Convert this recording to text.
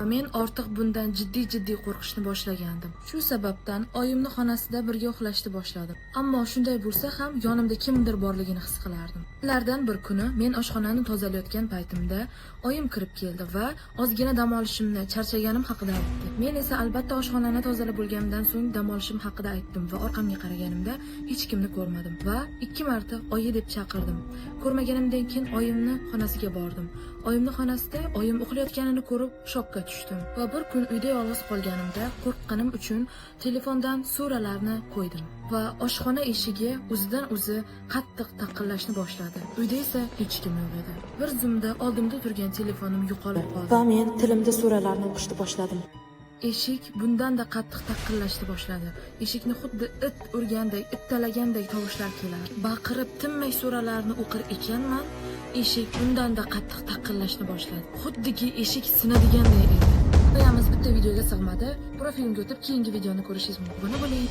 Va men ortiq bundan jiddiy-jiddiy qo'rqishni boshlagandim. Shu sababdan oyimni xonasida birga uxlashni boshladim. Ammo shunday bo'lsa ham yonimda kimdir borligini his qilardim. Kunlardan bir kuni men oshxonani tozalayotgan paytimda oyim kirib keldi va ozgina dam olishimni, charchaganim haqida aytdi. Men esa albatta oshxonani tozalab bo'lganimdan so'ng dam olishim haqida aytdim va orqamga qaraganimda hech kimni ko'rmadim va ikki marta "Oyi" deb chaqirdim. Ko'rmaganimdan keyin oyimni xonasiga bordim. Oyimni xonasida oyim uxlayotganini ko'rib, shokka tushdim. Va bir kun uyda yolg'iz qolganimda qo'rqqanim uchun telefondan suralarni qo'ydim va oshxona eshigi o'zidan o'zi qattiq taqillashni boshladi. Uyda esa hech kim yo'q edi. Bir zumda oldimda turgan telefonim yo'qolib qoldi. Va men tilimda suralarni o'qishni boshladim. Eshik bundan-da qattiq taqillashni boshladi. Eshikni xuddi it urganday, ittalaganday tovushlar kelardi. Baqirib, tinmay suralarni o'qir ekanman, eshik undan-da qattiq taqillashni boshladi. Xuddiki eshik sinadiganday edi. Hikoyamiz bitta videoga sig'madi. Profilimga o'tib, keyingi videoni ko'rishingiz mumkin. Obuna bo'ling.